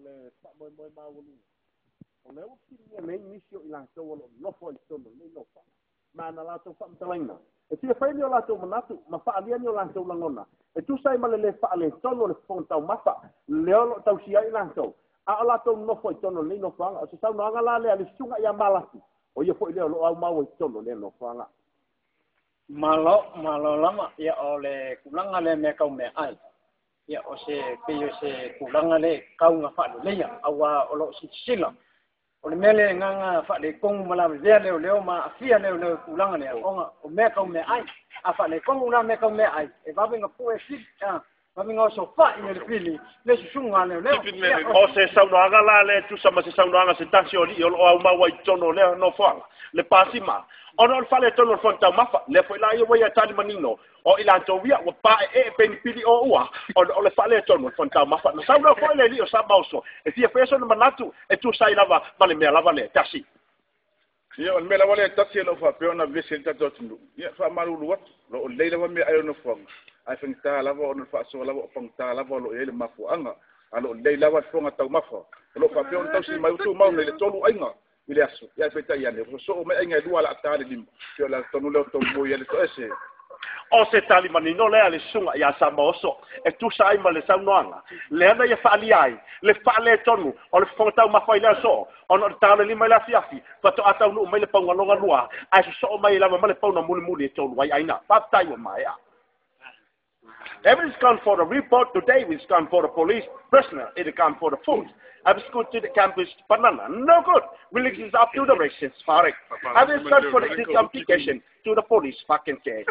le faamoemoe maualuga o lea ua fesiligia nei nisi o i latou o loo nofo ai totonu o lenei nofoaga ma ana latou faamatalaina e fia fai ni o latou manatu ma faaalia ni o latou lagona e tusa ai ma le lē faaletonu o le fofoga taumafa lea o loo tausia ai latou a o latou nofo i totonu o lenei nofoaga. O se saunoaga la lea a le susuga ia Malaki, o ia foi lea o loo aumau ai totonu o lea nofoaga. Malo, malo lava. Ia o le tulaga lea mea tau meaai. Ia o se pei o se tulaga lea e tau ina faaleleia auā o loo silasila. O le mea lea e agaga faaletonu ma lavevea leoleo ma aafia leoleo i tulaga lea ona o mea tau meaai. A faaletonu la mea tau meaai e vave ona pue pili, vave ona osofai e le pili le susuga a leoleo. O se saunoaga la lea e tusa ma se saunoaga a se tasi o alii o loo aumau ai i totonu o lea nofoaga, le Pasima, ona o le faaletonu o le fono taumafa. Lea foi la ia ua ia tali manino o i latou ia ua paeee peni pili o ua ona o le faaletonu o le fono taumafa. Na saunoa foi le alii o Samaoso e fia faia sona manatu e tusa ai lava ma le mea lava lea tasi. Ia, o le mea lava lea e tasi e le o faapea ona vevesi ai le tatou atunuu, ia, e faamalulu atu, o lo o lelei lava meaai o le nofoaga, ae faigata lava ona o le faasoa lava o pagota lava o lo o i ai le mafuaaga, a o lo o lelei lava le fofoga taumafa, o lo o faapea ona tausi mai, ua tumau nei le 3 aiga i le aso, ia ae peitai ane, ua sosoo mai aiga e 2 o le a ta le 5, pei o le ala tonu lea o tou moe ai le toese. O se tali manino lea a le susuga ia Samaoso e tusa ai ma le saunoaga lea na ia faaalia ai le faaletonu o le fofoga taumafa i le aso ona o le ta o le 5 i le afiafi faatoa taunuu mai le pauga loga lua ae sosoo mai lava ma le pauna mulimuli e tolu ai aiga. Faafetai ua maea. Everything's gone for the report today. We've gone for the police prisoner. It come for the food. I've gone to the campus banana. No good. Release is up to the races. Farik. I've gone for the application to the police fucking day.